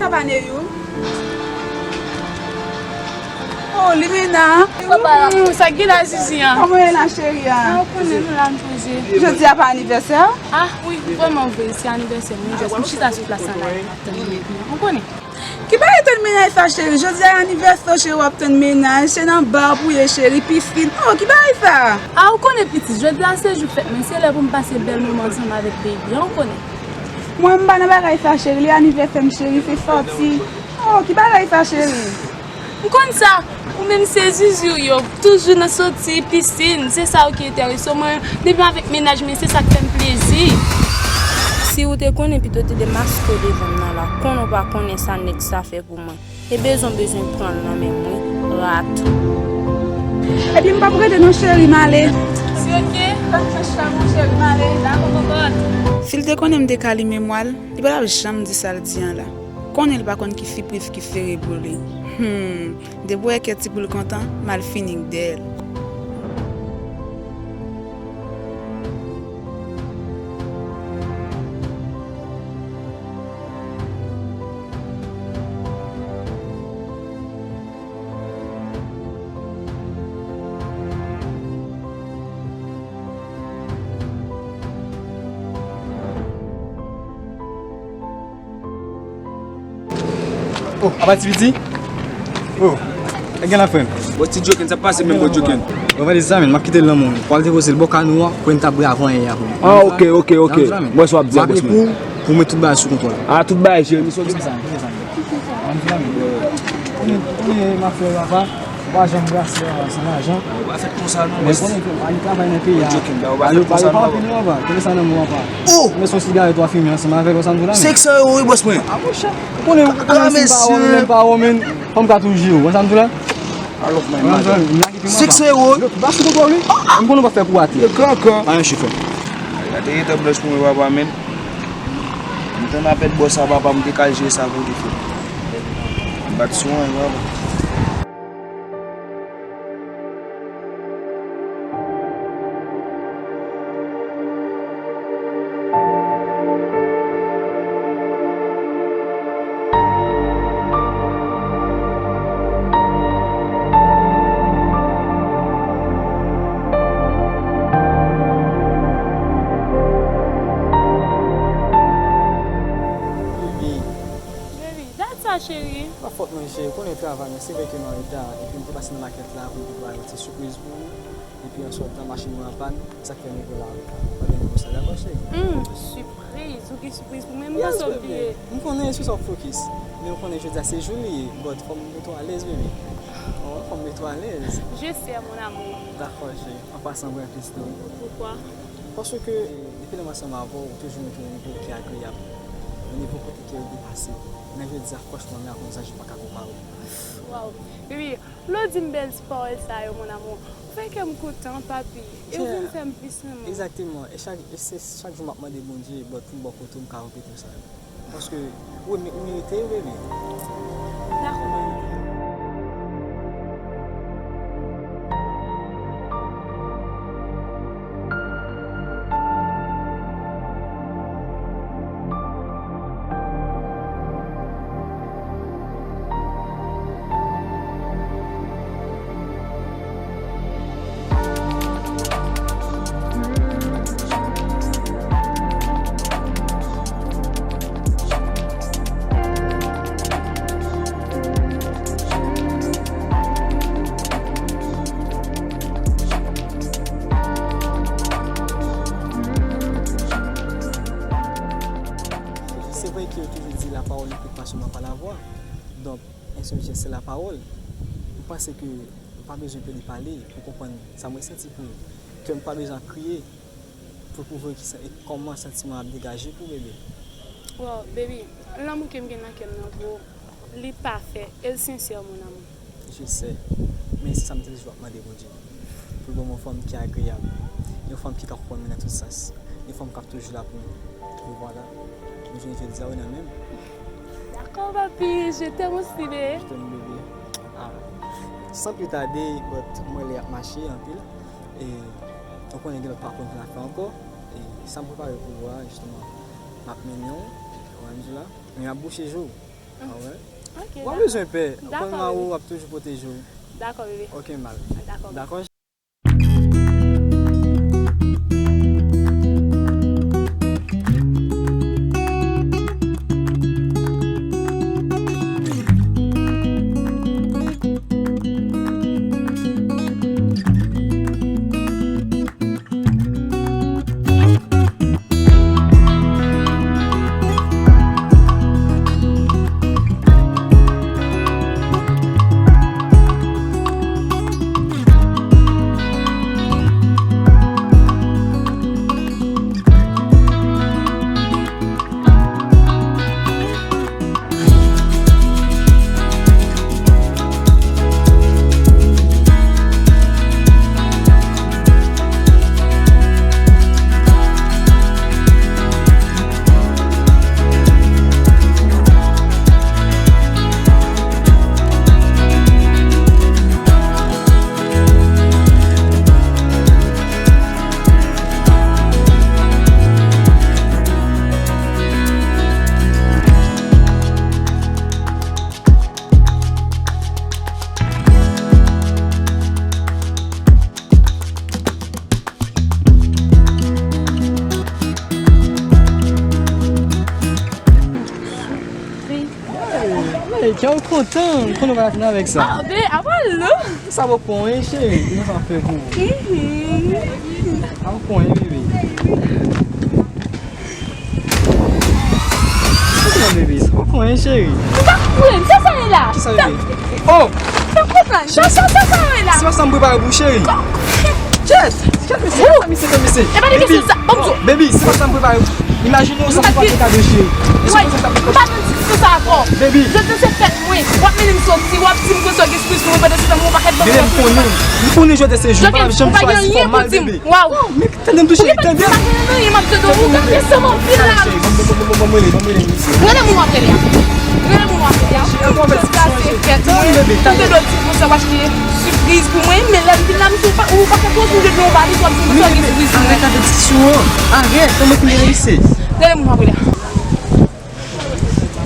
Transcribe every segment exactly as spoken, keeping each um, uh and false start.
Papa Neyou. Oh, Limena. Papa. Mm, sa ki la, Zizi an? Kòman w ye la, cheri a? Ah, ou konnen nou la, nou poze. Jodi a pa anivèsè w? Ah, wi, vrèman vre, se anivèsè mwen. Jis m chita sou plas lan la, m ap tann mennaj mwen. Ou konnen. Ki bagay tann mennaj sa, cheri? Jodi a anivèsè w, cheri, w ap tann mennaj. Se nan ba pou ye, cheri, pisin. Oh, ki bagay sa? Ah, ou konnen, pitit, jodi a se jou fèt mwen. Se lè pou m pase bèl moman ansanm avèk baby an, ou konnen. Mwen, m pa nan bagay sa, cheri. Li anivèsè m, cheri, se sòti. Oh, ki bagay sa, cheri? M konn sa. Ou menm se zuzu w yo. Toujou nan sòti, pisin. Se sa yo ki enterese w. Mwen, depi m avèk mennaj mwen, se sa k fè m plezi. Si w te konnen pito te demaske w devan m nan la, konnen w pa konnen sa nèg sa fè pou mwen. E bezwen, bezwen pran l nan men mwen, rat. Epi m p ap rete non, cheri, m ale. Si oke. Dakò, mon cheri, m ale. Dakò, kokot. Si l te konnen m te ka limen mwa l, li pa t ap janm di sa l di an la. Konnen l pa konn ki sipriz ki sere pou li. Hmm, depi w wè kè ti poul kontan, m al fini dèyè l. Oh, apa ti piti? Oh, e gen la frè m. Bon, ti Joken, sa pase menm bon Joken. Bon, vale sa, men, m ap kite l nan men w. Pou al depoze l bò kano a, pou n ta bwè avan yè a pou mwen. Ah, ok, ok, ok. Mwen sa w ap di a bòs mwen. Pou mwen tout bagay sou kontwòl. Ah, tout bagay, cheri. Misye di sa, misye di sa. Ou konnen, ou konnen, m ap fè papa. Ou pa janm brase ansanm lajan. Ou pa fè konsa non, mwen konnen ke al travay nan peyi a. Al pa anpil non, papa. Kite sa nan men w, papa. Oh! Men son sigarèt w ap fimen ansanm avè l, ou sa m di w la, men. Senk san ewo, wi, bòs mwen. Ah, monchè. Ou konnen, ou konnen si m pa wè w, men m pa wè w, men fò m ka toujou, ou sa m di w la. Senk san ewo. Yo, ba sou kontwòl, wi. M konnen w pa fè pou atè. Yo kankan. Pa yon chifè. Gade etan blanch pou mwen, papa, men. M tann apèl bòs sa, papa, m te ka jere sa pou li fè. M bat sou an, papa. Baby, dat sa, cheri. Pa fòt mwen, cheri. Ou konnen travay mwen, se vre ke m an reta, epi m te pase nan makèt la pou m te ba yon ti sipriz pou ou. Epi, an sòtan, machin mwen an pàn, sa k fè m rive la an reta. Pa gen pwoblèm sa, dakò, cheri? Hmm, sipriz? Ou gen sipriz pou mwen? M panse w bliye. M konnen, se sa w fokis. Men ou konnen jodi a se jou li ye, but fò m mete w alèz, baby. Oh, fò m mete w alèz. Je sais, mon amour. Dakò, cheri. An pasan, mwen plis de ou. Poukwa? Paske, depi lè m ansanm avè w, ou toujou mete yon nivo ki agreyab. Yon nivo kote ke ou depase. Men jodi a, franchman, m la konn sa, je pa ka konpare w. Waw. Baby, lè w di m bèl ti pawòl sa yo, mon amour, ou fè kè m kontan, papi. E ou vin fè m plis renmen w. Egzakteman. E chak, e se chak jou m ap mande Bondye, but pou m bò kote w, m ka repete w sa yo. Paske ou, ou merite yo, baby. Dakò. Se vre ke yo toujou di la parole ne peut pas seulement par la voix. Donk, un seul geste, c'est la parole. M panse ke m pa bezwen ke li pale pou konprann sa mwen santi pou li. Ke m pa bezwen ap kriye. Pou pwouve ki sa, e kòman santiman ap degaje pou bebe. Wow, baby, lanmou ke m gen nan kè m nan pou ou, li pafè, e l sensè, mon amour. Je sais. Men se sa m te toujou ap mande Bondye. Pou l ban m yon fanm ki agreyab. Yon fanm ki ka konprann mwen nan tout sans. Yon fanm k ap toujou la pou mwen. E vwala. M jwenn jodi a, wi, nan men m. Dakò, papi, je t'aime aussi, bébé. Je t'aime, bébé. Ah. San pli tade, but mwen lè ap mache anpil. E, ou konnen gen lòt pakòm pou n ap fè ankò. E, sa m prepare pou ou a, jisteman, m ap mennen w, ou konprann m di w la. Men m ap bouche je w. Ah ouais? Ok, dakò. W ap bezwen pè. Dakò, mari w ap toujou pwoteje w. Dakò, bebe. Ok, mal. Dakò. Dakò. Hey, kè w kontan, m konnen w pa ka fini avèk sa. Ah, be, apa lou? Sa bon konyen, cheri, ki sa fè pou ou? Mhm. Apa konyen, bebe? Kòman, bebe? Sa pa konyen, cheri. Sa pa konyen, sa sa ye la? Ki sa, bebe? Oh! Sa pa konyen, sa sa ye la? Se pa sa m prepare pou ou, cheri. Yes! Kèt mesye, kèt sa misye, kèt misye? E pa de kesyon sa, ban m di w. Baby, se pa sa m prepare. Imajine w sa m prepare kado, cheri. Wè, m pa nan diskisyon sa avè w. Baby. Jodi se fèt mwen. W ap mennen m soti, w ap di m konsa w gen siprizman, pandan se tan mwen pa fèt ban mwen. Bebe, m konnen. M konnen jodi se jou. M pa janm chwazi fè w mal, bebe. Waw. Men tande m tou, cheri, tande m. Ou pa gen anyen, m ap tande w, ou gade sa m anvi la. Rele moun w ap rele a. Rele moun w ap rele a. Cheri, ankò avertisman, cheri. Tande w di konsa w achte sipriz pou mwen, men lè m vin la, misye, ou pa, ou pa fè koze, ou jete yon valiz, w ap di konsa w gen sipriz pou mwen. Arèt avertisyon an. Arèt, kòman ki rele misye? Rele moun w ap rele a.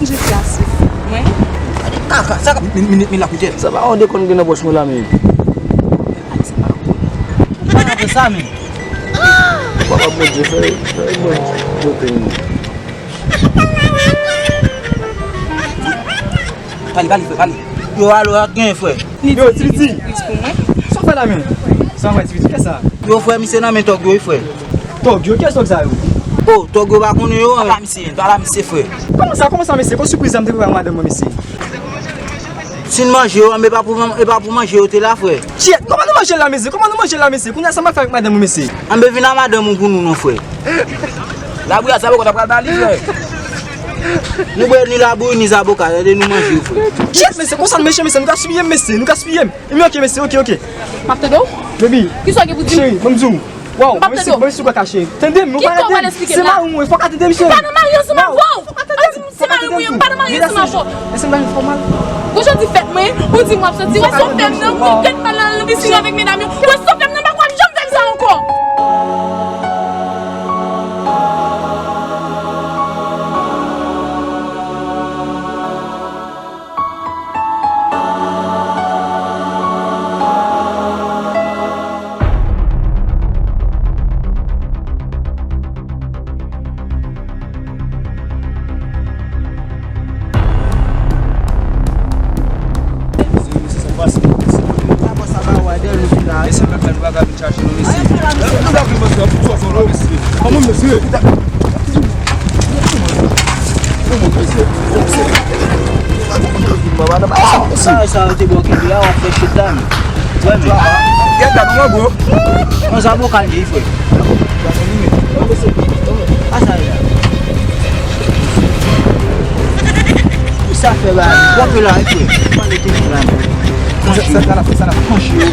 Jezi ase. Mwen. Kaka, sa k ap. Minit, minit, minit la koute. Sa pa yon dekonn gen nan pòch mwen la, men. Ou pa nan fè sa, men. Papa Bondye, fè, fè Bondye pote nou. Pale, pale, frè, pale. Yo, alo, ak gen, frè. Yo, Titi. Sipriz pou mwen. Sa w fè la, men? Sa w fè, Titi? Kiyès sa? Yo, frè, misye nan men tòg yo, wi, frè. Tòg yo? Kiyès tòg sa yo? O, tòg yo pa konnen yo, pa misye, pa la misye, frè. Kòman sa, kòman sa, mesye? Kon sipriz sa m te prepare madanm mwen, mesye. Si n manje yo, anben, e pa pou, e pa pou manje yo te la, frè. Kyèt, kòman nou manje la, mesye? Kòman nou manje la, mesye? Kounye a, sa m ap fè avèk madanm ou, mesye? Anben, vin a madanm ou pou nou, non, frè. Labouyi a zaboka, ta pral ba li, frè. Nou bwè ni labouyi, ni zaboka, tande, nou manje yo, frè. Kyèt, mesye, konsa n mechan, mesye, nou gaspiye m, mesye, nou gaspiye m. Ebyen, oke, mesye, oke, oke. M ap tande w. Baby. Kisa w gen pou di m? Cheri, ban m di w. Waw, mwen si, mwen si w pa kache. Tande m, ou pa tande m. Se mari mwen, fòk a tande m, cheri. M pa nan marye ansanm avè w. Ou di m se mari mwen, m pa nan marye ansanm avè w. Gon jodi fèt mwen, ou di m w ap soti. Wè sa w fè m nan, mwen ret mal nan pisine avèk medam yo. Wè sa w fè m nan, m pa kwè m janm fè m sa ankò. Mesye, mesye, sa pase, mesye. Mesye, nou pa ka vin chache nou, mesye. Nou pa vin, mesye, ap fè sa la, mesye. Kòman, mesye? Sa, sa, yo te bò kenbe a, w ap fè chita, men. Wè, men. Gèt, gad, mwen, bro. Yon zaboka l ye, frè. A sa la. Sa fè ba. Wap la, epi. Pale tou la. Sa, sa, sa la, sa la. Panche yo.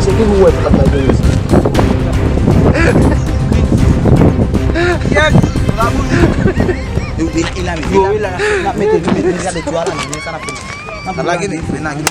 Se ki pou wè, pa ta gen. Yes. Yo, e, e la, e la, e la, n ap mete, nou mete, nou gade tou a la, men sa n ap fè. N ap lage li, men lage li.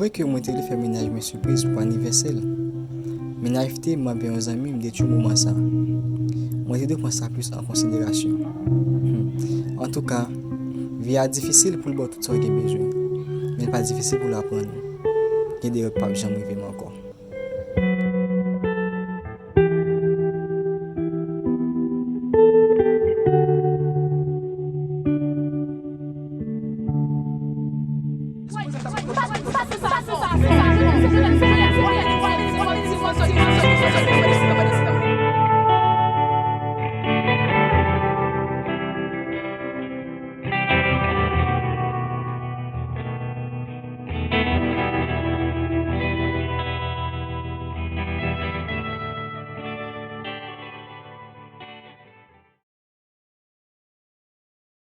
Vre ke mwen te vle fè mennaj mwen sipriz pou anivèsè l, men nayivte m anvè yon zanmi m detwi moman sa. Mwen te dwe pran sa plis an konsiderasyon. Hmm. Antouka, vi a difisil pou l ba w tout sa w gen bezwen, men l pa difisil pou l aprann ou. Gen de erè k p ap janm rive m ankò.